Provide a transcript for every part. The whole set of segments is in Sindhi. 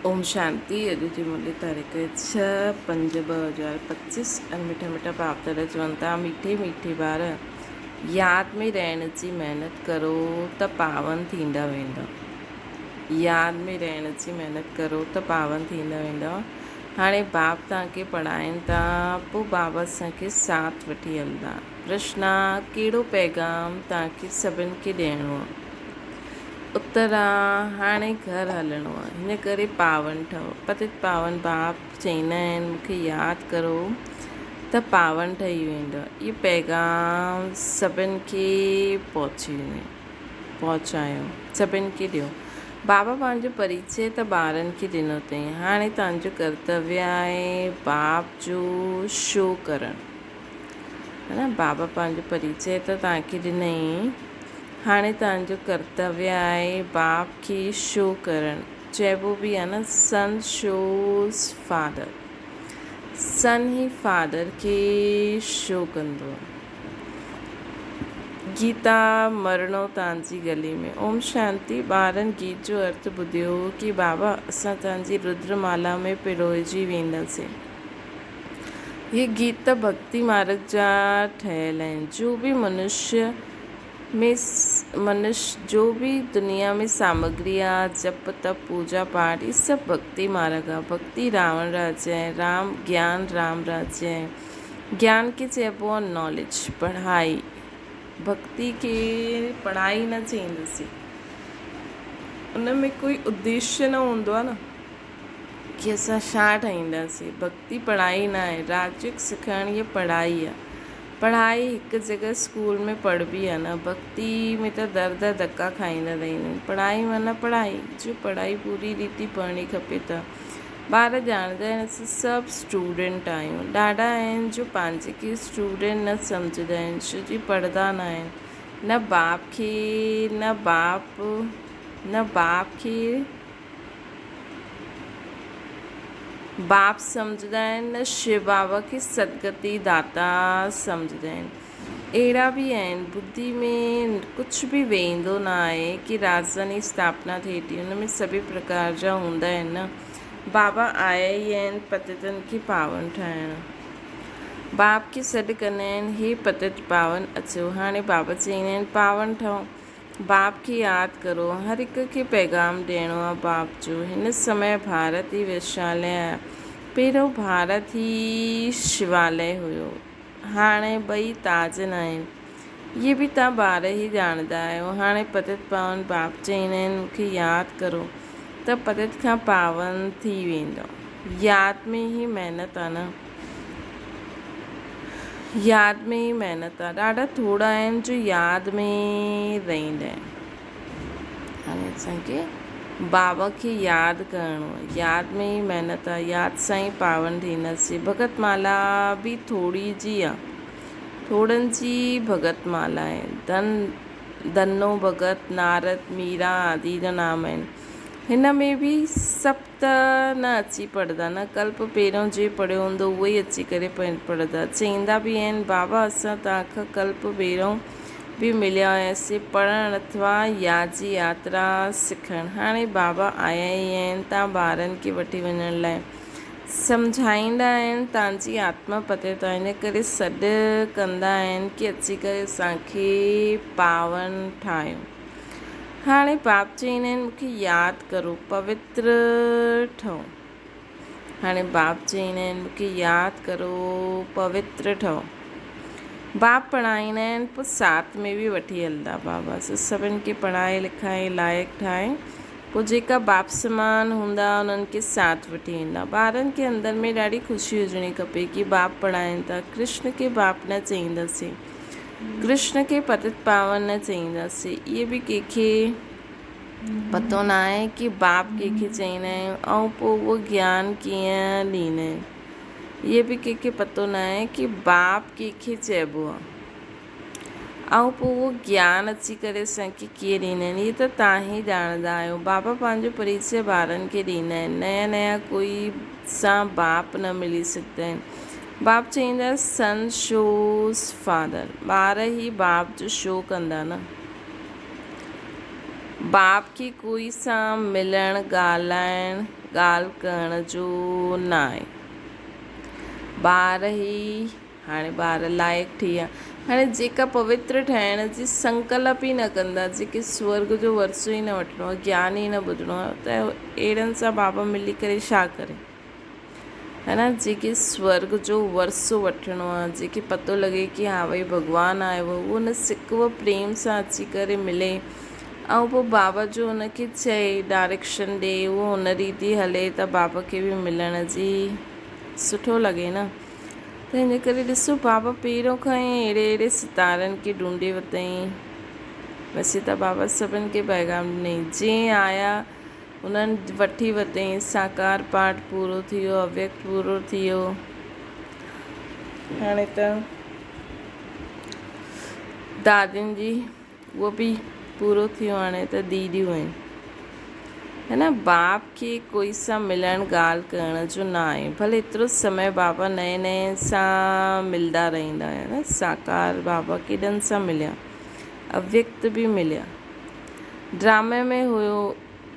اوم شانتي اڄ جي ملي تاريخ 6/5/2025 ۽ مٺا مٺا پاپتر چون ٿا مٺي مٺي ٻار ياد ۾ رهڻ جي محنت ڪرو ته پاون ٿيندا ويندؤ ياد ۾ رهڻ جي محنت ڪرو ته پاون ٿيندا ويندؤ هاڻي باپ توهان کي پڙهائين ٿا پوء بابا اسان کي ساٿ وٺي هلندا پرشنا ڪهڙو پيغام توهان کي سڀن کي ڏيڻو آهي اتر آ، هاڻي گهر هلڻو آ، هن ڪري پاون ٺهو. پتت پاون باپ چئيندا آهن، مون کي ياد ڪرو ته پاون ٺهي ويندؤ. اهو پيغام سڀن کي پهچايو، سڀن کي ڏيو. بابا پنهنجو پريچيه ته ٻارن کي ڏنو اٿئي، هاڻي توهان جو ڪرتويه آهي باپ جو شو ڪرڻ. ها نه، بابا پنهنجو پريچيه ته توهان کي ڏنئي. هاڻي توهان جو ڪرتويه آهي باپ کي شو ڪرڻ. چئبو به آهي نه سن شوز فادر. سن ئي فادر کي شو ڪندو آهي. گيتا مرڻو توهان جي گلي ۾. اوم شانتي ٻارن گيت جو ارٿ ٻڌيو ڪي بابا اسان توهان جي ردر مالا ۾ پروئجي وينداسين. هي گيت ته ڀڳتي مارگ جا ٺهيل آهن. جو به منشيه ۾ منش جو به دنيا ۾ سامگري آ، جپ تپ پوڄا پاٺ هي سڀ ڀڳتي مارگ آ. ڀڳتي راوڻ راجيه آهي، رام گيان رام راجيه آهي. گيان کي چئبو آ ناليج، پڙهائي. ڀڳتي کي پڙهائي نه چئيندسين. ان ۾ ڪوئي اديشيه نه هوندو آ نه ڪي اسان ڇا ٺاهينداسين. ڀڳتي پڙهائي نه آهي. راجيڪ سکڻ هيء پڙهائي آ. پڙهائي هڪ جڳهه اسڪول ۾ پڙهبي آ نه ڀڳتي ۾ ته در در ڌڪا کائيندا رهندا آهن پڙهائي معنيٰ پڙهائي جو پڙهائي پوري ريتي پڙهڻي کپي ته ٻار ڄاڻندا آهن اسين سڀ اسٽوڊنٽ آهيون ڏاڍا آهن جو پنهنجي کي اسٽوڊنٽ نه سمجهندا آهن ڇو جي پڙهندا نه آهن نه باپ کي نه باپ نه باپ کي باپ سمجهندا آهن نه شو بابا کي سدگتي داتا سمجهندا آهن. اهڙا به آهن ٻڌي ۾ ڪجهه به ويندو نه آهي ڪي راجڌاني اسٿاپنا ٿئي ٿي ان ۾ سڀئي پرڪار جا هوندا آهن نه بابا آيا ئي آهن پتيتن کي پاون ٺاهڻ باپ کي سڏ ڪندا آهن هي پتيت پاون اچو هاڻي بابا چئيندا آهن پاون ٺهو باپ کي ياد ڪرو، هر هڪ کي پيغام ڏيڻو آ باپ جو. هن سمي ڀارت ئي وشاليه آ. پهريون ڀارت ئي شواليه هيو. هاڻي ٻئي تاجن آهن. اهي به توهان ٻار ئي ڄاڻندا آهيو. هاڻي پتت پاون باپ چئيندا آهن مون کي ياد ڪرو ته پتت کان پاون ٿي ويندؤ. ياد ۾ ئي محنت آ نه. ياد ۾ ئي محنت آ. ڏاڍا ٿورا آهن جو ياد ۾ رهندا آهن. هاڻي اسان کي بابا کي ياد ڪرڻو آ. ياد ۾ ئي محنت آ. ياد سان ئي پاون ٿينداسين. ڀڳت مالا به ٿوري جي آ. ٿورن جي ڀڳت مالا آهي. ڌن ڌنو ڀڳت، نارد، ميرا آدي جا نام آهن. هن ۾ به سڀ ته نه اچي پڙهندا نه ڪلپ پهريون جي پڙهيو هوندو اهو ئي اچي ڪري پڙهندا چئيندا به آهن بابا اسان توهان کان ڪلپ پهريون به مليا هياسين پڙهڻ اٿوا ياجي ياترا سکڻ هاڻي بابا آيا ئي آهن توهان ٻارن کي وٺي وڃڻ لاء سمجهائيندا آهن توهان جي آتما پتي ته ان ڪري سڏ ڪندا آهن ڪي اچي ڪري اسان کي پاون ٺاهيو. هاڻي باپ چئيندا آهن، مون کي ياد ڪرو، پوتر ٺهو. هاڻي باپ چئيندا آهن، مون کي ياد ڪرو، پوتر ٺهو. باپ پڙهائيندا آهن، پوء ساٿ ۾ به وٺي هلندا. بابا سڀن کي پڙهائي لکائي لائق ٺاهي، پوء جيڪا باپ سمان هوندا، انهن کي ساٿ وٺي ويندا. ٻارن کي اندر ۾ ڏاڍي خوشي هجڻي کپي ڪي باپ پڙهائين ٿا. ڪرشن کي باپ نه چئينداسين. ڪرشن کي پتت پاون نه چئينداسين. اهي به ڪنهن کي پتو نه آهي ڪي باپ ڪنهن کي چئيندا آهيون ۽ پوء اهو گيان ڪيئن ڏيندا آهن. اهي به ڪنهن کي پتو نه آهي ڪي باپ ڪنهن کي چئبو آهي ۽ پوء اهو گيان اچي ڪري اسان کي ڪيئن ڏيندا آهن. اهي ته توهان ئي ڄاڻندا آهيو. بابا پنهنجو پريچيه ٻارن کي ڏيندا آهن. نيا نيا ڪوئي سان باپ نه ملي سگهندا آهن. باپ چئيندا سن شوز فادر ٻار هي باپ جو شو ڪندا نه. باپ کي ڪوئي سان ملڻ ڳالهائڻ ڳالهه ڪرڻ جو ناهي. ٻار ئي هاڻي ٻار لائق ٿي ويا. هاڻي جيڪا پوتر ٺهڻ جي سنڪلپ ئي نه ڪندا، جيڪي سورڳ جو ورثو ئي نه وٺڻو آهي، گيان ئي نه ٻڌڻو آهي ته اهڙن سان بابا ملي ڪري ڇا ڪري؟ هي نه جيڪي سورڳ جو ورثو وٺڻو آهي، جيڪي پتو لڳي ڪي ها ڀئي ڀڳوان آيو آهي، اهو ان سڪ و پريم سان اچي ڪري ملي ۽ پوء بابا جو ان کي چئي ڊائريڪشن ڏي، اهو ان ريتي هلي ته بابا کي به ملڻ جي سٺو لڳي نه. ته ان ڪري ڏسو بابا پهريون کان ئي اهڙي اهڙي ستارن کي ڍونڍي ورتائين. ويسي ته بابا سڀن کي پيغام ڏنائين، جيئن آيا انهن وٺي ورتائين، ساڪار پاٺ پورو ٿي ويو، اويڪت پورو ٿي ويو. هاڻي ته دادين جي اهو به پورو ٿي ويو، هاڻي ته ديديون آهن. هن باپ کي ڪوئي سان ملڻ ڳالهه ڪرڻ جو نه آهي. ڀلي ايترو سمي بابا نئين نئين سان ملدا رهندا هيا نه. ساڪار بابا ڪيڏن سان مليا، اويڪت به مليا. ڊرامي ۾ هيو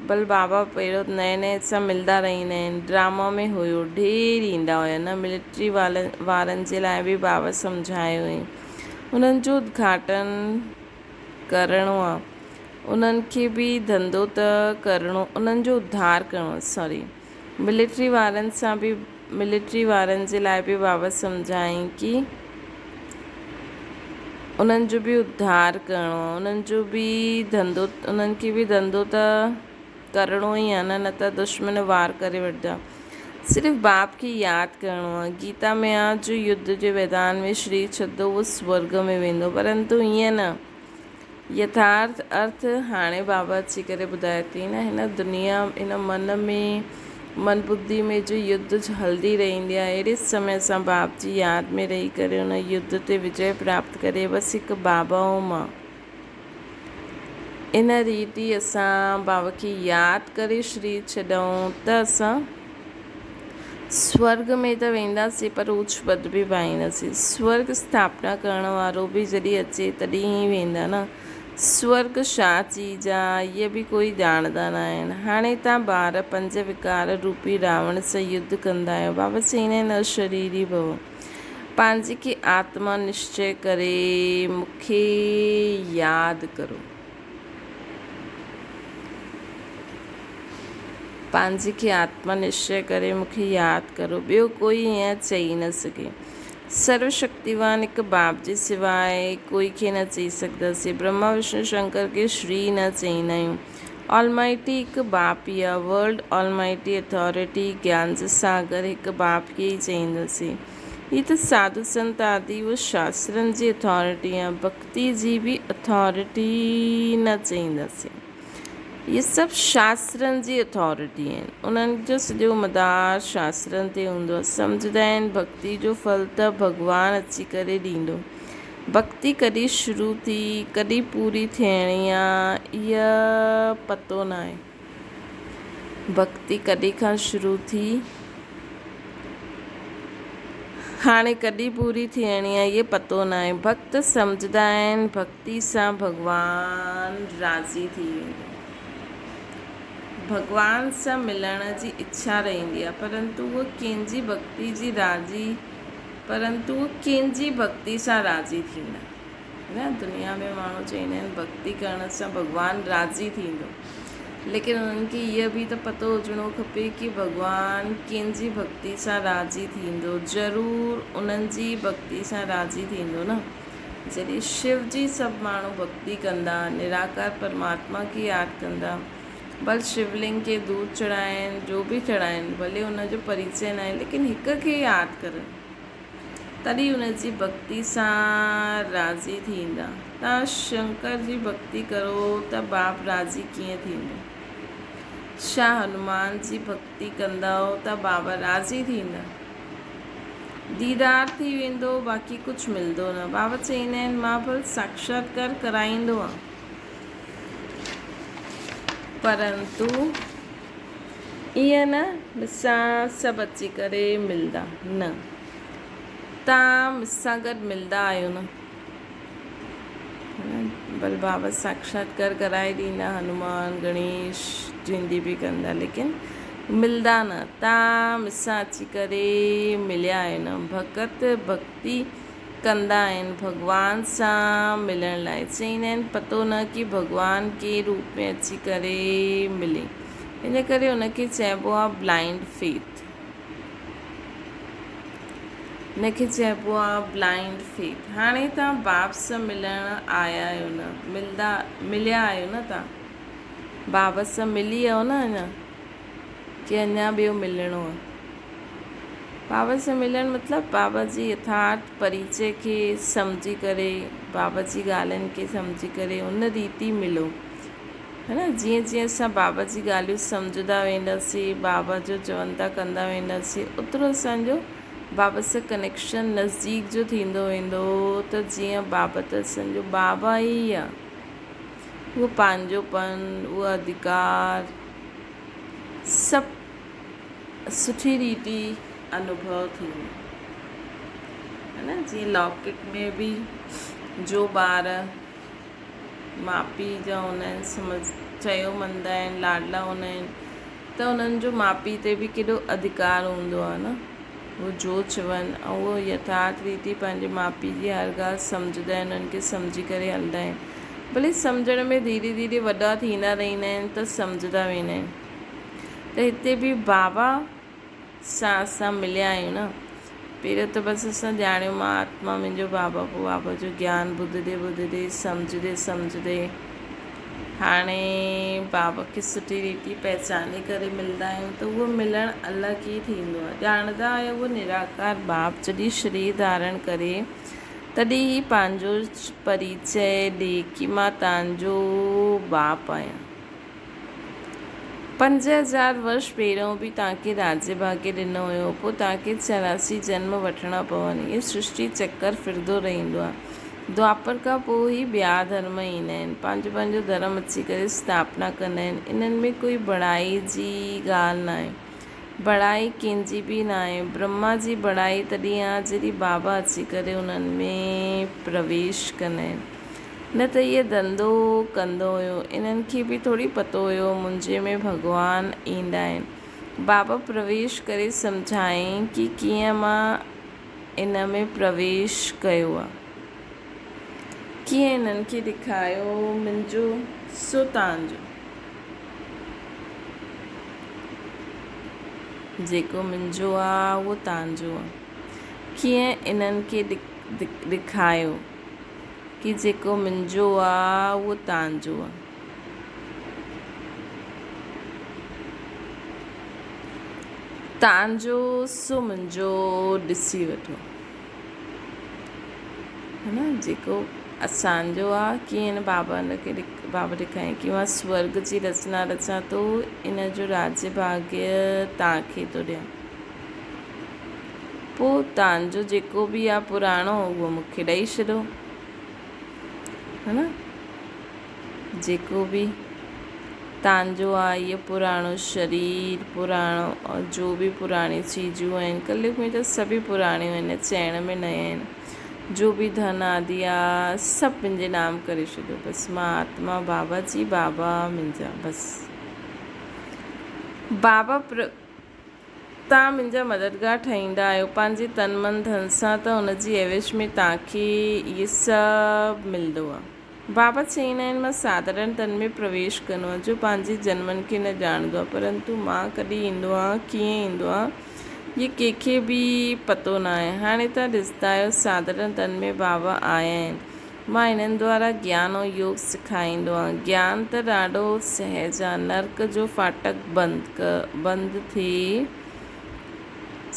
ڀل بابا پهريون نئين نئين سان ملدا رهندا آهن ڊراما ۾ هيو ڍير ايندا هيا نه ملٽري وارن جي لاء به بابا سمجهايو هئي انهن جو ادگهاٽن ڪرڻو آ انهن کي به ڌنڌو ته ڪرڻو انهن جو اڌار ڪرڻو آ سوري ملٽري وارن سان به ملٽري وارن جي لاء به بابا سمجهايائين ڪي انهن جو به اڌار ڪرڻو آهي انهن جو به ڌنڌو انهن کي به ڌنڌو ته ڪرڻو ئي آهي نه نه ته دشمن وار ڪري وٺندا صرف باپ کي ياد ڪرڻو آهي گيتا ۾ آهي جو يڌ جي ميدان ۾ شرير ڇڏندو اهو سورڳ ۾ ويندو پرنتو ائين نه يٿارٿ ارٿ هاڻي بابا اچي ڪري ٻڌائي ٿي نه هن دنيا هن من ۾ من ٻڌي ۾ جو يڌ هلدي رهندي آهي اهڙي سمي اسان باپ جي ياد ۾ رهي ڪري ان يڌ تي وجي پراپت ڪري بس هڪ بابا ۽ مان ان ريت ئي اسان بابا کي ياد ڪري شرير ڇڏون ته اسان سورڳ ۾ ته وينداسين پر اوچ پد به پائينداسين. سورڳ اسٿاپنا ڪرڻ وارو به جڏهن اچي تڏهن ئي ويندا نه. سورڳ ڇا چيز آ، هيء به ڪوئي ڄاڻندا نه آهن. هاڻي تان ٻار پنج وڪار روپي راوڻ سان يڌ ڪندا آهيو. بابا چئيندا آهن اشريري ڀو. پنهنجي کي آتما نشچي ڪري مون کي ياد ڪرو. پنهنجي کي آتما نشچي ڪري مون کي ياد ڪرو، ٻيو ڪوئي ائين چئي نه سگهي. سرو شڪتيوان هڪ باپ جي سواء ڪوئي کي نه چئي سگهنداسين. برهما وشنو شنڪر کي شري نه چئيندا آهيون. آلمائٽي هڪ باپ ئي آهي. ورلڊ آلمائٽي اٿارٽي، گيان جو ساگر، هڪ باپ کي ئي چئينداسين. هي ته ساڌو سنت آدي و شاسترن جي اٿارٽي آهي. ڀڳتي جي به اٿارٽي نه چئينداسين. اهي سڀ شاسترن جي اٿارٽي آهن. انهن جو سڄو مدار شاسترن تي هوندو آهي. سمجهندا آهن ڀڳتي جو ڦل ته ڀڳوان اچي ڪري ڏيندو. ڀڳتي ڪڏهن شروع ٿي، ڪڏهن پوري ٿيڻي آ، اها پتو ناهي. ڀڳتي ڪڏهن کان شروع ٿي، هاڻي ڪڏهن پوري ٿيڻي آ، اهي پتو ناهي. ڀڳت سمجهندا آهن ڀڳتي سان ڀڳوان راضي ٿي ويندو. ڀڳوان سان ملڻ جي اڇا رهندي آ، پرنتو اهو ڪنهن جي ڀڳتي جي راضي پرنتو اهو ڪنهن جي ڀڳتي سان راضي ٿيندا. نه دنيا ۾ ماڻهو چئيندا آهن ڀڳتي ڪرڻ سان ڀڳوان راضي ٿيندو ليڪن انهن کي اهو به ته پتو هجڻو کپي ڪي ڀڳوان ڪنهن جي ڀڳتي سان راضي ٿيندو ضرور انهن جي ڀڳتي سان راضي ٿيندو نه جڏهن شو جي سڀ ماڻهو ڀڳتي ڪندا نراڪار پرماتما کي ياد ڪندا ڀل شولنگ کي دودھ چڙهائين جو به چڙهائين ڀلي ان جو پريچي ناهي ليڪن هڪ کي ياد ڪرن تڏهن ان جي ڀڳتي سان راضي ٿيندا. توهان شنڪر جي ڀڳتي ڪرو ته باپ راضي ڪيئن ٿيندو؟ ڇا هنومان جي ڀڳتي ڪندؤ ته بابا راضي ٿيندا؟ ديدار ٿي ويندو باقي ڪجهه ملندو نه. بابا چئيندا آهن مان ڀل ساڪشاتڪار ڪرائيندو آهيان پرنتو ائين نه مون سان سڀ اچي ڪري ملدا نه تان مون سان گڏ ملدا آهيو نه. ڀل بابا ساڪشاتڪار ڪرائي ڏيندا هنومان گڻيش جيندي به ڪندا ليڪن ملدا نه تان مسان اچي ڪري مليا آهيو نه ڀڳت ڀڳتي ڪندا آهن ڀڳوان سان ملڻ لاء چئيندا آهن پتو نه ڪي ڀڳوان ڪنهن روپ ۾ اچي ڪري ملي ان ڪري ان کي چئبو آهي بلائنڊ فيٿ ان کي چئبو آ بلائنڊ فيٿ. هاڻي توهان باب سان ملڻ آيا آهيو نه؟ ملدا مليا آهيو نه توهان؟ باب سان ملي آهيو نه اڃا؟ ڪي اڃا ٻيو ملڻو آ؟ بابا سان ملڻ مطلب بابا جي يٿارٿ پريچي کي سمجهي ڪري بابا جي ڳالهين کي سمجهي ڪري ان ريتي ملو. ها نه جيئن جيئن اسان بابا جي ڳالهيون سمجهندا وينداسين بابا جو چون ٿا ڪندا وينداسين اوترو اسان جو بابا سان ڪنيڪشن نزديڪ جو ٿيندو ويندو ته جيئن بابا ته اسان جو بابا ئي آ اهو پنهنجو پن اهو اڌڪار سڀ سٺي ريتي انوڀو ٿيندو ها نه جيئن لاڪيٽ ۾ به جو ٻار ماء پيء جا هوندا آهن سمجھ چيو مڃدا آهن لاڏلا هوندا آهن ته انهن جو ماء پيء تي به ڪيڏو اڌڪار هوندو آهي نه هو جو چون ۽ اهو يٿارٿ ريتي پنهنجي ماء پيء جي هر ڳالهه سمجھندا آهن انهن کي سمجھي ڪري هلندا آهن ڀلي سمجھڻ ۾ ڌيري ڌيري وڏا ٿيندا رهندا آهن ته سمجھندا ويندا آهن ته هتي به بابا سان اسان مليا آهيون نه. پهريون ته بس اسان ڄاڻيو مان آتما منهنجو بابا پوء بابا جو گيان ٻڌندي ٻڌندي سمجهندي سمجهندي هاڻي بابا کي سٺي ريتي پهچاني ڪري ملدا آهيون ته اهو ملڻ الڳ ئي ٿيندو آهي ڄاڻندا آهيو اهو نراڪار باپ جڏهن شرير ڌارڻ ڪري تڏهن هي پنهنجو پريچئه ڏي ڪي مان تنهنجو باپ آهيان. 5000 ورش پهريون به توهان کي راجيه ڀاڳيه ڏنو هيو، پوء توهان کي 84 جنم وٺڻا پون. اهو سرشٽي چڪر ڦرندو رهندو آهي. دوآپر کان پوء ئي ٻيا ڌرم ايندا آهن. پنهنجو پنهنجو ڌرم اچي ڪري اسٿاپنا ڪندا آهن. انهن ۾ ڪوئي بڙائي جي ڳالهه ناهي. بڙائي ڪنهن جي به ناهي. برهما جي بڙائي تڏهن آهي جڏهن بابا اچي ڪري انهن ۾ پرويش ڪندا آهن. نه ته اهي ڌنڌو ڪندو هيو. انهن کي به ٿوري پتو هيو منهنجي ۾ ڀڳوان ايندا آهن. بابا پرويش ڪري سمجهايائين ڪي ڪيئن مان ان ۾ پرويش ڪيو آ. ڪيئن انهن کي ڏيکايو منهنجو سو تانجو. جيڪو منهنجو آ اهو تانجو آ. ڪيئن انهن کي ڏيکايو. ڪي جيڪو منهنجو آ اهو تانجو آ. تانجو سو منهنجو ڏسي وٺو. ها نه جيڪو اسان جو آ ڪيئن نه بابا ان کي بابا ڏيکارين ڪي مان سورگ جي رچنا رچان ٿو ان جو راجيه ڀاگيه تان کي ٿو ڏيان. پوء تان جو جيڪو به آ پراڻو اهو مون کي ڏئي ڇڏو. ها نه جيڪو به تان جو آ اهو پراڻو شرير پراڻو جو به پراڻي چيزون آهن ڪليگ ۾ ته سڀئي پراڻيون آهن چئڻ ۾ نه آهن جو به ڌن آدي آ سڀ منهنجي نام ڪري ڇڏو بس مان آتما بابا جي بابا منهنجا بس بابا پر توهان منهنجا مددگار ٺهيندا آهيو، پنهنجي تن من ڌن سان ته ان جي عيوض ۾ توهان کي اهي سڀ ملندو آهي. بابا چئيندا آهن، مان ساڌارڻ تن ۾ پرويش ڪندو آهيان، جو پنهنجي جنمن کي نه ڄاڻندو آهي، پرنتو مان ڪڏهن ايندو آهيان، ڪيئن ايندو آهيان، اهي ڪنهن کي به پتو ناهي. هاڻي توهان ڏسندا آهيو، ساڌارڻ تن ۾ بابا آيا آهن. مان انهن دوارا گيان ۽ يوگ سکائيندو آهيان. گيان ته ڏاڍو سهج آهي. نرڪ جو ڦاٽڪ بند بند ٿئي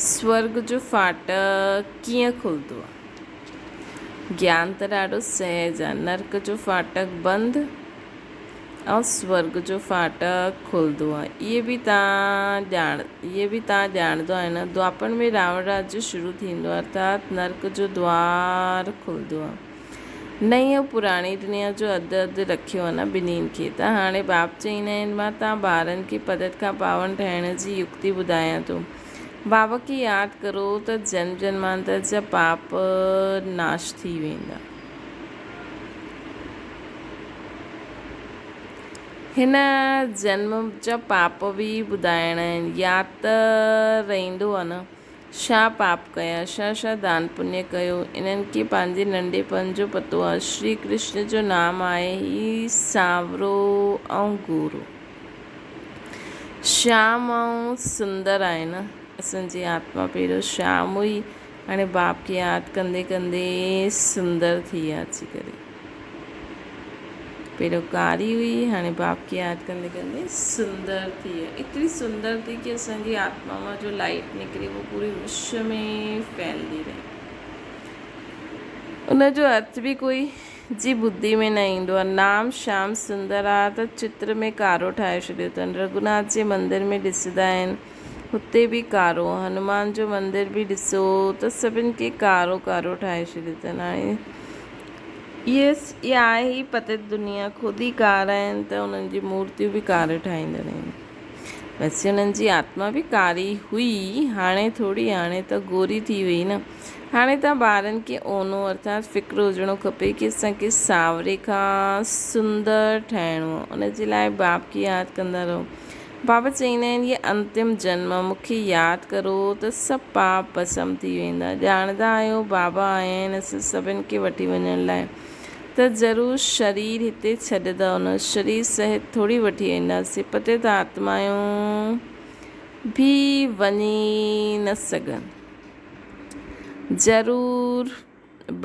سورڳ جو ڦاٽڪ ڪيئن کلندو آهي؟ گيان ته ڏاڍو سهج آهي. نرڪ جو ڦاٽڪ بند ۽ سورڳ جو ڦاٽڪ کلندو آهي. اهي به تان ڄاڻ اهي به تان ڄاڻندو آهي نه. دوآپر ۾ راوڻ راڄ شروع ٿيندو آهي ارٿات نرڪ جو دوار کلندو آهي. نئين ۽ پراڻي دنيا جو اڌ اڌ رکيو آهي نه ٻنهين کي ته هاڻي باپ چئيندا آهن مان تان ٻارن کي پدت کان پاون ٺاهڻ جي يڪتي ٻڌايان ٿو. بابا کي ياد ڪرو ته جنم جنمانتر جا پاپ ناش ٿي ويندا. هن جنم جا پاپ به ٻڌائڻا آهن. ياد ته رهندو آهي نه. ڇا پاپ ڪيا، ڇا ڇا دان پڃ ڪيو. انهن کي پنهنجي ننڍپڻ جو پتو آهي. شري ڪرشن جو نام آهي ئي سانورو ۽ گورو. شيام ۽ سندر آهي نه. اسان جي آتما پهريون شيام هئي، هاڻي باپ کي ياد ڪندي ڪندي سندر ٿي آهي اچي ڪري. پهريون ڪاري هئي، هاڻي باپ کي ياد ڪندي ڪندي سندر ٿي آهي. ايتري سندر ٿي ڪي اسان جي آتما مان جو لائيٽ نڪري اهو پوري وشو ۾ ڦهلدي رهي. ان جو ارٿ به ڪوئي جي ٻڌي ۾ نه ايندو آهي. نام شيام سندر آ ته چتر ۾ ڪارو ٺاهي ڇڏيو اٿن. رگهوناٿ جي مندر ۾ ڏسندا آهن هتي به ڪارو. هنومان جو مندر به ڏسو ته سڀن کي ڪارو ڪارو ٺاهي ڇڏيو اٿن. هاڻي اهي اها آهي ئي پتيت دنيا خود ئي ڪارا آهن ته انهن جي مورتيون به ڪاريون ٺاهيندڙ آهن. ويسي انهن جي آتما به ڪاري هئي هاڻي ٿوري هاڻي ته گوري ٿي وئي نه. هاڻي ته ٻارن کي اونو ارٿات فڪر هجڻو کپي ڪي اسان کي سانوري کان سندر ٺاهڻو آهي ان جي لاء باپ کي ياد ڪندا رهو. بابا چئيندا آهن هي انتم جنم آ، مون کي ياد ڪرو ته سڀ پاپ ڀسم ٿي ويندا. ڄاڻندا آهيو بابا آيا آهن اسان سڀن کي وٺي وڃڻ لاء ته ضرور شرير هتي ڇڏندؤ نه، شرير سهت ٿوري وٺي وينداسين. پتيت آتمائون به وڃي نه سگهن. ضرور.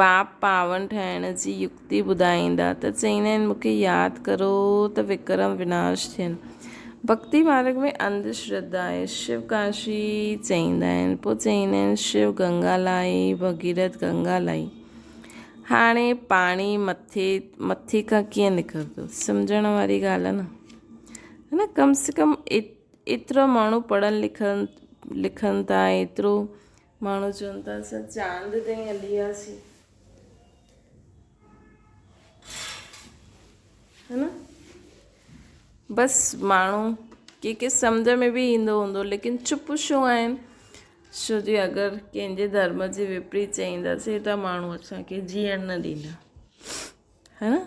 باپ پاون ٺاهڻ جي يڪتي ٻڌائيندا ته چئيندا آهن مون کي ياد ڪرو ته وڪرم وناش ٿين. ڀڳتي مارڳ ۾ انڌ شرڌا آهي. شو ڪاشي چئيندا آهن. پوء چئيندا آهن شو گنگا لائي، ڀڳيرٿ گنگا لائي. هاڻي پاڻي مٿي مٿي کان ڪيئن نڪرندو؟ سمجهڻ واري ڳالهه آهي نه. نه ڪم سي ڪم ايترو ماڻهو پڙهن لکن لکن ٿا ايترو ماڻهو چون ٿا اسان چاند تائين هلي وياسين ها نه بس ماڻهو ڪي ڪي سمجھ ۾ به ايندو هوندو ليڪن چپ ڇو آهن ڇو جي اگر ڪنهن جي ڌرم جي وپريت چئينداسين ته ماڻهو اسانکي جيئڻ نه ڏيندا ها نه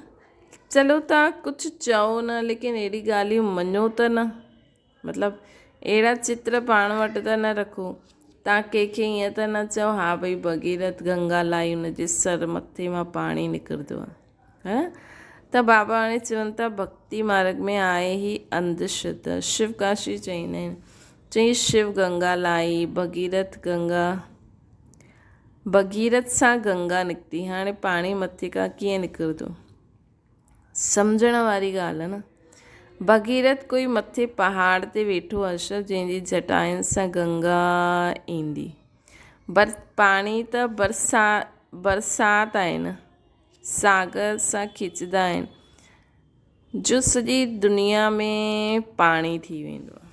چلو تان ڪجهه چئو نه ليڪن اهڙي ڳالهيون مڃو ته نه مطلب اهڙا چتر پاڻ وٽ ته نه رکو. توهان ڪنهن کي ائين ته نه چئو ها ڀئي ڀڳيرٿ گنگا لائي ان جي سر مٿي مان پاڻي نڪرندو آهي. ها ته بابا هاڻي چون ٿا ڀڳتي مارڳ ۾ آهي هي انڌ شرڌا. شو ڪاشي چئيندا آهن. چئي شو گنگا لائي ڀڳيرٿ گنگا ڀڳيرٿ سان گنگا نڪتي هاڻي پاڻي مٿي کان ڪيئن نڪرندو. سمجهڻ واري ڳالهه نه. ڀڳيرٿ ڪوئي مٿي پهاڙ تي ويٺو هش جنهن جي جٽائن سان گنگا ايندي. بر پاڻي ته برسا برسات آهي نه. ساگر سان کيچندا آهن جو سڄي دنيا ۾ پاڻي ٿي ويندو آهي.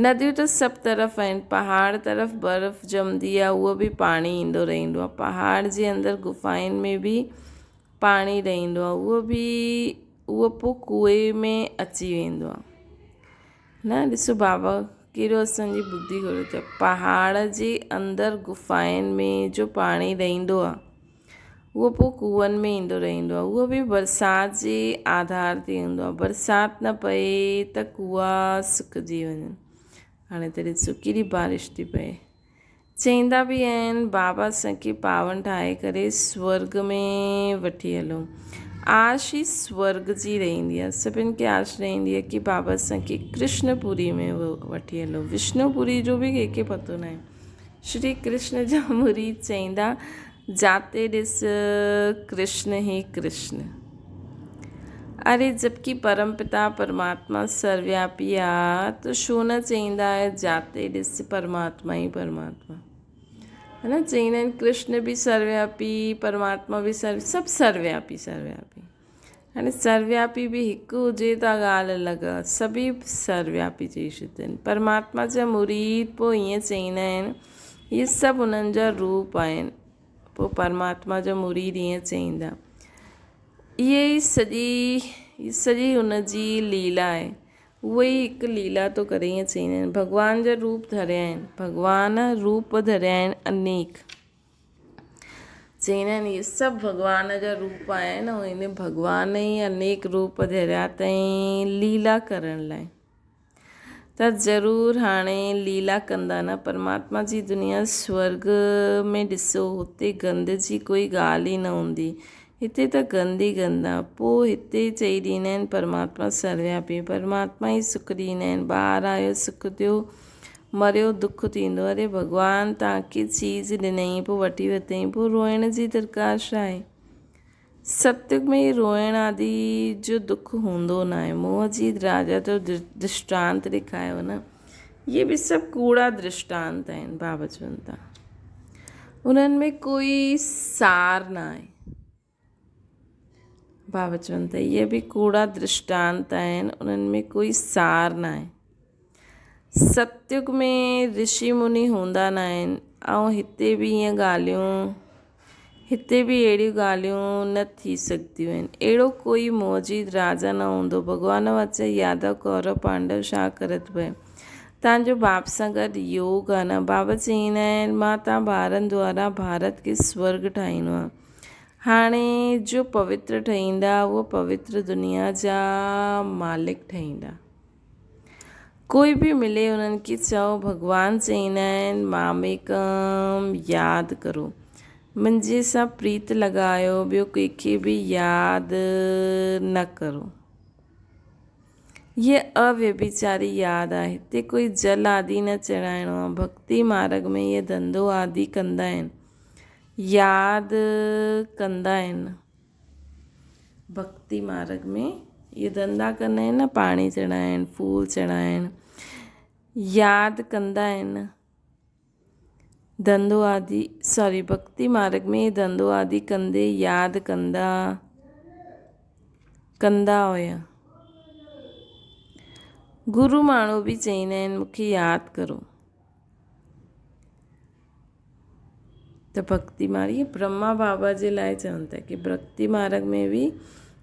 نديون ته سڀ طرف آهن. پهاڙ طرف برف ڄمندي آهي اهو به پاڻي ايندو رهندو آهي. پهاڙ جي اندر غفائن ۾ به پاڻي رهندو آهي اهو به اهو پوء ڪوئي ۾ اچي ويندو آهي. نه ڏسو بابا ڪهڙو اسان جي ٻڌي گهري ٿو پهاڙ جي اندر غفائن ۾ جو پاڻي رهندو آهي. اهو پوء کوهن ۾ ايندو رهندو آهي. اهو به برسات جي آڌار تي هوندو آهي. برسات نه پئي ته کوها سڪجي وڃن. هاڻي ته ڏسو ڪيڏي بارش ٿي پئي. چئيندا به آهن بابا اسان کي پاون ٺاهي ڪري سورڳ ۾ وٺي هلو. آش ئي سورڳ جي رهندي آهي. سڀن کي آش رهندي آهي ڪي بابا اسان کي ڪرشن پوري ۾ وٺي هلو. وشنو پوري جو به ڪنهن کي پتو ناهي. شري ڪرشن جا مريد چئيندا، جاتي ڏس ڪرشن هي ڪرشن. اري جبڪي پرم پتا پرماتما سروياپي آ ته ڇو نه چئيندا آهي جاتي ڏس پرماتما ئي پرماتما. ها نه چئيندا آهن ڪرشن به سروياپي پرماتما به سرو سڀ سروياپي سروياپي. هاڻي سروياپي به هڪ هجي ته ڳالهه الڳ آ، سڀئي سروياپي چئي ڇڏيندا آهن. پرماتما جا مريد پوء ائين چئيندا آهن، اهي سڀ انهن جا روپ آهن. پوء پرماتما جا مريد ائين چئيندا، اهي ئي سڄي سڄي هن جي ليلا آهي. اهو ئي هڪ ليلا ٿو ڪري ائين چئيندا آهن. ڀڳوان جا روپ ڌريا آهن، ڀڳوان روپ ڌريا آهن انيڪ. چئيندا آهن اهي سڀ ڀڳوان جا روپ آهن ۽ ان ڀڳوان ئي انيڪ روپ ڌريا اٿئين ليلا ڪرڻ لاء ته ضرور هاڻي ليلا ڪندا نه پرماتما جي دنيا سورڳ ۾ ڏسو هتي گند جي ڪوئي ڳالهه ئي نه هوندي هتي ته گند ئي گند آ پوء هتي چئي ڏيندا آهن پرماتما سروياپي پرماتما ئي سک ڏيندا آهن ٻار آيو سک ٿيو مريو دک ٿيندو اري ڀڳوان توهان کي چيز ڏنئي پوء وٺي ورتئين پوء روئڻ جي درڪار ڇا آهي؟ ستيگ ۾ روئڻ آدي جو دک هوندو ناهي موهه جي راجا جو درشٽانت ڏيکايو نه اهي به سڀ ڪوڙا درشٽانت آهن بابا چون ٿا انهن ۾ ڪوئي سار ناهي بابا چون ٿا اهي به ڪوڙا درشٽانت آهن انهن ۾ ڪوئي سار ناهي. ستيگ ۾ رشي مني هوندا ناهن ۽ هتي به ائين ڳالهيون هتي به اهڙيون ڳالهيون نه ٿي سگهنديون آهن. اهڙو ڪوئي موجود راجا نه هوندو. ڀڳوان وچ يادو ڪورو پانڊو ڇا ڪرت ڀئي. تان جو باپ سان گڏ يوگ آ نه. بابا چئيندا آهن مان تان ٻارن دوارا ڀارت کي سورڳ ٺاهيندو آهيان. هاڻي جو پوتر ٺهيندا اهو پوتر دنيا جا مالڪ ٺهيندا. ڪوئي به ملي انهن کي چئو ڀڳوان چئيندا آهن ماميڪم ياد ڪرو منهنجي سان پريت لڳايو ٻيو ڪنهن کي به ياد نه ڪرو. هيء اويڀيچاري ياد آهي. هتي ڪوئي جل آدي نه چڙهائڻو آهي. ڀڳتي مارڳ ۾ اهي ڌنڌو آدي ڪندا آهن. ياد ڪندا آهن. ڀڳتي مارڳ ۾ اهي ڌنڌا ڪندا آهن نه پاڻي چڙهائڻ، ڦول چڙهائڻ ياد ڪندا آهن. ڌنڌو آدي سوري ڀڳتي مارڳ ۾ ڌنڌو آدي ڪندي ياد ڪندا ڪندا هيا. گرو ماڻهو به چئيندا آهن مون کي ياد ڪرو. ته ڀڳتي مارڳ اهي برهما بابا جي لاء چون ٿا ڪي ڀڳتي مارڳ ۾ به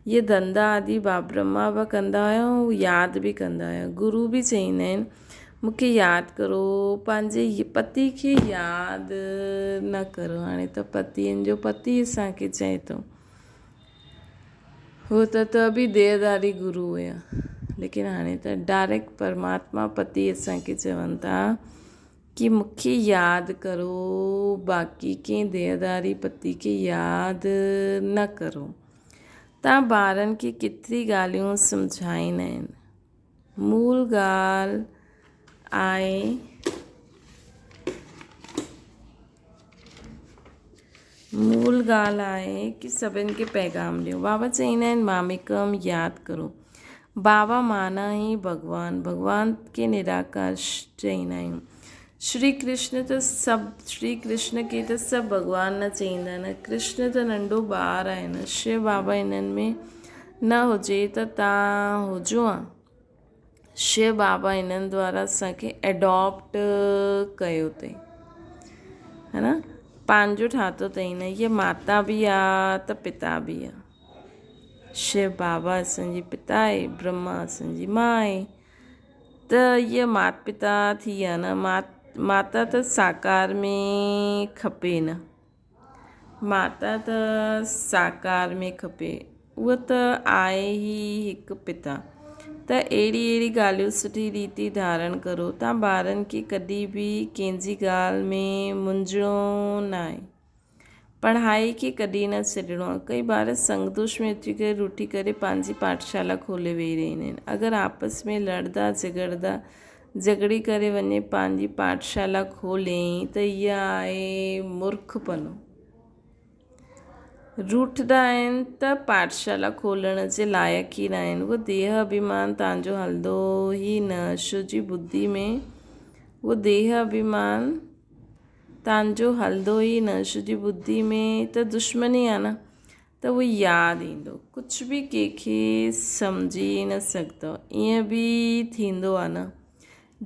اهي ڌنڌا آدي برهما بابا ڪندا هيا ۽ ياد به ڪندا هيا گرو به چئيندا آهن مون کي ياد ڪرو پنهنجي پتي کي ياد نه ڪرو هاڻي ته پتين جو پتي اسان کي چئي ٿو هو ته ته به ديهداري گرو هيا ليڪن هاڻي ته ڊائريڪٽ پرماتما پتي اسان کي چون ٿا ڪي مون کي ياد ڪرو باقي ڪنهن ديهداري پتي کي ياد نه ڪرو. تان ٻارن کي ڪيتري ڳالهيون سمجهائيندا آهن. مول ڳالهه آهي. مول ڳالهه آهي ڪي سڀن کي پيغام ڏيو. بابا چئيندا آهن ماميڪم ياد ڪرو. بابا معنيٰ ئي ڀڳوان، ڀڳوان کي نراڪار چئيندا آهيون. شري ڪرشن ته سڀ شري ڪرشن کي ته سڀ ڀڳوان نه چئيندا نه ڪرشن ته ننڍو ٻار آهي نه شو بابا هنن ۾ نه هجي ته تان هجو ها. شو بابا هنن دوارا اسان کي ايڊاپٽ ڪيو اٿئي ها نه پنهنجو ٺاهيو اٿئي نه هيء ماتا به آ ته پتا به آ شو بابا اسان جي پتا آهي برهما اسان جي ماء آهي ته هيء مات پتا ٿي ويا نه مات ماتا ته ساڪار ۾ کپي نه ماتا ته ساڪار ۾ کپي، اهو ته آهي ئي هڪ پتا. ته اهڙي اهڙي ڳالهيون سٺي ريتي ڌارڻ ڪرو. تان ٻارن کي ڪڏهن به ڪنهن جي ڳالهه ۾ منجهڻو ناهي. پڙهائي کي ڪڏهن نه ڇڏڻو آهي. ڪئي ٻار سنگدوش ۾ اچي ڪري روٺي ڪري پنهنجي پاٺشالا کولي ويهي رهندا آهن. اگر آپس ۾ لڙدا جهڳڙدا جهڳڙي ڪري وڃي پنهنجي پاٺشالا کوليائين ته اها آهي مورکپنو. روٺندا آهن ته پاٺشالا کولڻ جي لائق ئي ناهن. اهو ديهه اڀيمان تان جو هلندو ئي نه. شو جي ٻڌي ۾ اهو ديهه اڀيمان تان جو هلندو ئي نه. شو جي ٻڌي ۾ ته دشمني آهي نه. ته اهو ياد ايندو. ڪجهه به ڪنهن کي سمجهي نه سگهندو. ائين به ٿيندو آهي نه.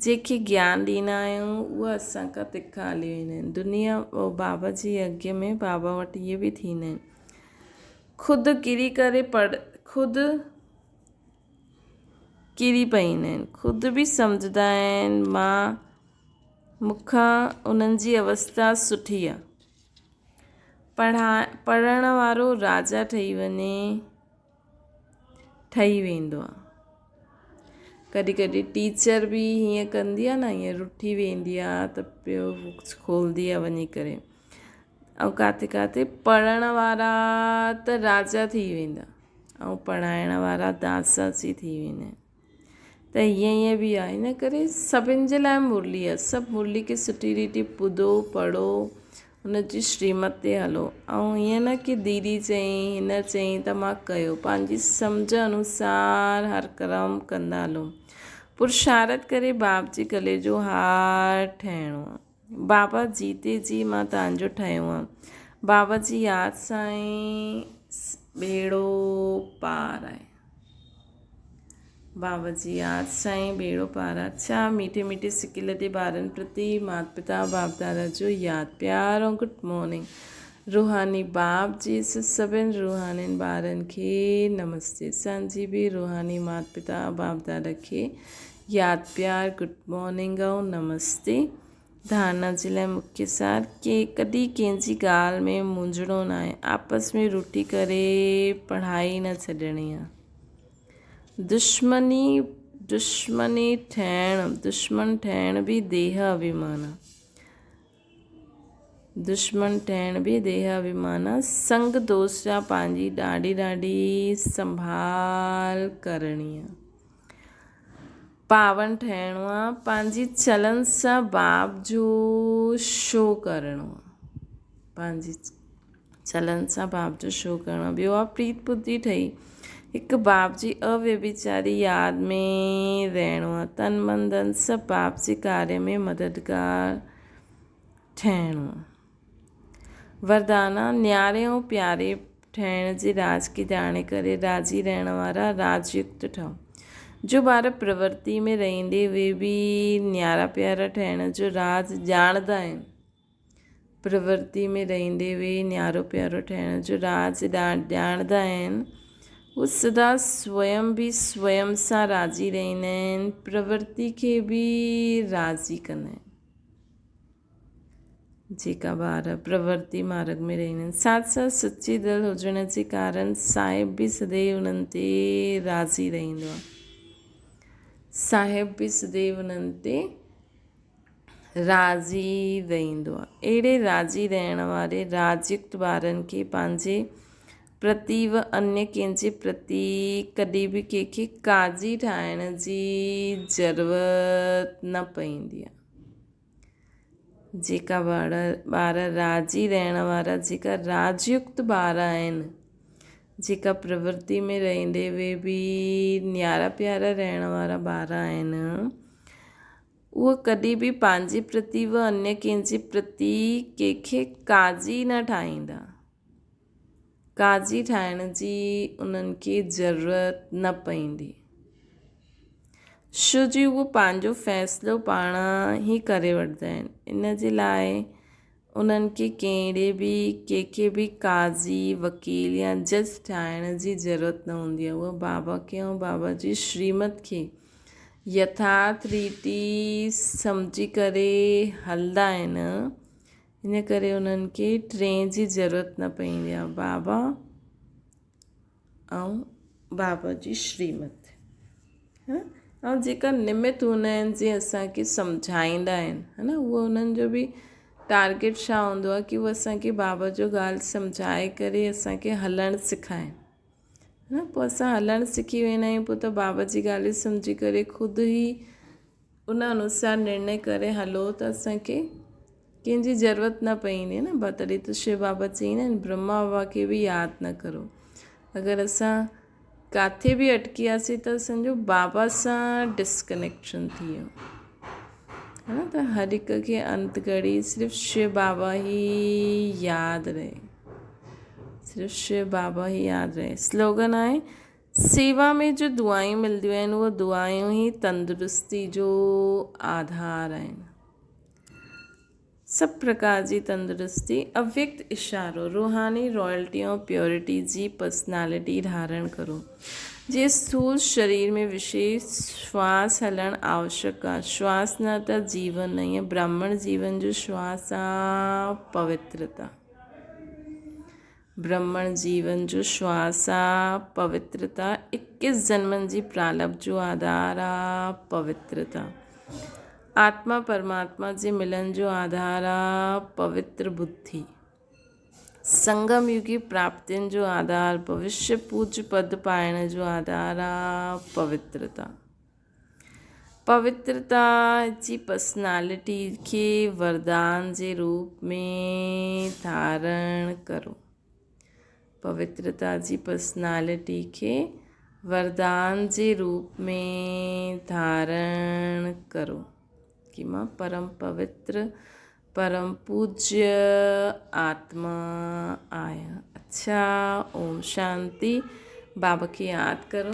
جنهن کي گيان ڏيندا آهيون اهي اسان کان تکا هلي ويندا آهن. دنيا بابا جي يگيه ۾ بابا وٽ اهي به ٿيندا آهن. خود ڪري ڪري پڙ خود ڪري پئيندا آهن. خود به سمجهندا آهن مان مون کان انهن جي اوستا سٺي آهي. پڙها پڙهڻ وارو راجا ٺهي وڃي ٺهي ويندو آ. ڪڏهن ڪڏهن ٽيچر به هيئن ڪندي آ نه هيئن رٺي ويندي آ ته پيو بڪس کولندي آ وڃي ڪري ۽ ڪاٿي ڪاٿي پڙهڻ وارا ته راجا ٿي ويندا ۽ پڙهائڻ وارا داساسي ٿي ويندا آهن ته هيئن هيئن به آهي ان ڪري سڀن جي لاء مرلي آهي سڀ مرلي کي سٺي ريتي ٻڌو پڙهو هن جي شريمت تي هلو ۽ ائين نه ڪي ديدي چيائين هن چيائين ته مان ڪيو پنهنجي سمجهه انوسار هر ڪرم ڪندا هلو پرشارت ڪري باپ جي گلي جو هار ٺهڻو آ بابا جيتي جي مان تان جو ٺهيو آ بابا جي ياد سان ئي ٻيڙو پار آهي. بابا جي ياد سائين ٻيڙو پار آ. ڇا ميٺي ميٺي سڪيل تي ٻارن پرتي مات پتا باپ دادا جو ياد پيار ۽ گڊ مارننگ روحاني باپ جي سڀن روحانين ٻارن کي نمستي اسان جي به روحاني مات پتا باپ دادا کي ياد پيار گڊ مارننگ ۽ نمستي. ڌارڻا جي لاء مکيه سار ڪي ڪڏهن ڪنهن جي ڳالهه ۾ مونجهڻو ناهي، آپس ۾ روٺي ڪري پڙهائي نه ڇڏڻي آ. دشمني دشمني ٺهڻ دشمن ٺهڻ به ديهه اڀيمان آ. دشمن ٺهڻ به ديهه اڀيمان آ. سنگ دوست جا پنهنجي ڏاڍي ڏاڍي سنڀال ڪرڻي آ. پاون ٺهڻو آ، پنهنجي چلن سان باپ جو شو ڪرڻو آ، پنهنجي چلن سان باپ جو شو ڪرڻو آ. ٻيو آ پريت ٻڌي ٺهي هڪ باپ جي اويڀيچاري ياد ۾ رهڻو آ، تن من ڌن سڀ باپ جي ڪاري ۾ مددگار ٺهڻو آ. وردانا، نياري ۽ پياري ٺهڻ جي راز کي ڄاڻي ڪري راضي رهڻ وارا راز يڪت ٺهو. جو ٻار پرورتي ۾ رهندي اهي به نيارا پيارا ٺهڻ جو راز ڄاڻندا آهن. پرورتي ۾ رهندي اهي نيارو پيارو ٺهڻ جو راز ڄاڻندا آهن. هو سدا سويم به سويم سان راضي رهندا آهن، پرورتي کي به راضي ڪندا آهن. جيڪا ٻار پرورتي مارڳ ۾ رهندا آهن. ساٿ ساٿ سچي دل هجڻ جي ڪارڻ صاحب به سديو انهن تي راضي رهندو آهي. صاحب به سديو انهن تي راضي رهندو آهي. اهڙي راضي رهڻ واري راجيڪت ٻارن کي پنهنجي پرتي و انيه ڪنهن جي پرتي ڪڏهن به ڪنهن کي قاضي ٺاهڻ جي ضرورت نه پوندي آهي. جيڪا ٻار راضي رهڻ وارا جيڪا راجيڪت ٻار آهن جيڪا پرورتي ۾ رهندي اهي به نيارا پيارا رهڻ وارا ٻار آهن اهي ڪڏهن به پنهنجي پرتي و انيه ڪنهن جي پرتي ڪنهن کي قاضي نه ٺاهيندا قاضي ٺاهڻ جي انهن کي ضرورت نه پوندي. ڇو جو اهو پنهنجو فيصلو پاڻ ئي ڪري وٺندا آهن. ان جي لاء انهن کي ڪهڙي به ڪنهن کي به قاضي، وڪيل يا جج ٺاهڻ جي ضرورت نه هوندي آهي. اهي بابا کي ۽ بابا جي شريمت کي يٿارٿ ريتي سمجهي ڪري هلندا آهن. ان ڪري انهن کي ٽئين جي ضرورت نه پوندي آهي بابا ۽ بابا جي شريمت ۽ جيڪا نمت هوندا آهن جي اسانکي سمجهائيندا آهن ها نه اهو انهن جو به ٽارگيٽ ڇا هوندو آهي ڪي هو اسانکي بابا جو ڳالهه سمجهائي ڪري اسانکي هلڻ سکائين ها نه پوءِ اسان هلڻ سکي ويندا آهيون پوءِ ته بابا جي ڳالهيون سمجهي ڪري خود ئي ان انوسار نرڻي ڪري هلو ته اسان کي ڪنهن جي ضرورت نه پوندي نه با تڏهن ته شو بابا چئيندا آهن برهما بابا کي به ياد نه ڪرو اگر اسان ڪاٿي به اٽڪي وياسين ته اسانجو بابا سان ڊسڪنيڪشن ٿي ويو ها نه ته هر هڪ کي انت گهڙي صرف شو بابا ئي ياد رهي صرف شو بابا ئي ياد رهي سلوگن آهي سيوا ۾ جو دعائون ملنديون آهن اهي دعائون ئي تندرستي جو آڌار آهن. سڀ پرڪار جي تندرستي اويڪت اشارو، روحاني رائلٽي ۽ پيورٽي جي پرسنالٽي ڌارڻ ڪرو. جيئن اسٿول شرير ۾ وشيش شواس هلڻ آوشڪ آ، شواس نه ته جيون نه، ائين براهمڻ جيون جو شواس آ پوترتا. برهمڻ جيون جو شواس آ، پوترتا اڪيس جنمن جي پرالبڌ جو آڌار آ، پوترتا آتما پرماتما جي ملن جو آڌار آ، پوتر ٻڌي سنگم يگي پراپتين جو آڌار، ڀوشيه پوڄ پد پائڻ جو آڌار آ، پوترتا. پوترتا جي پرسنالٽي کي وردان جي روپ ۾ ڌارڻ ڪرو. پوترتا جي پرسنالٽي کي وردان جي روپ ۾ ڌارڻ ڪرو ڪي مان پرم پوتر پرم پوجيه آتما آهيان. اڇا اوم شانتي. بابا کي ياد ڪرو.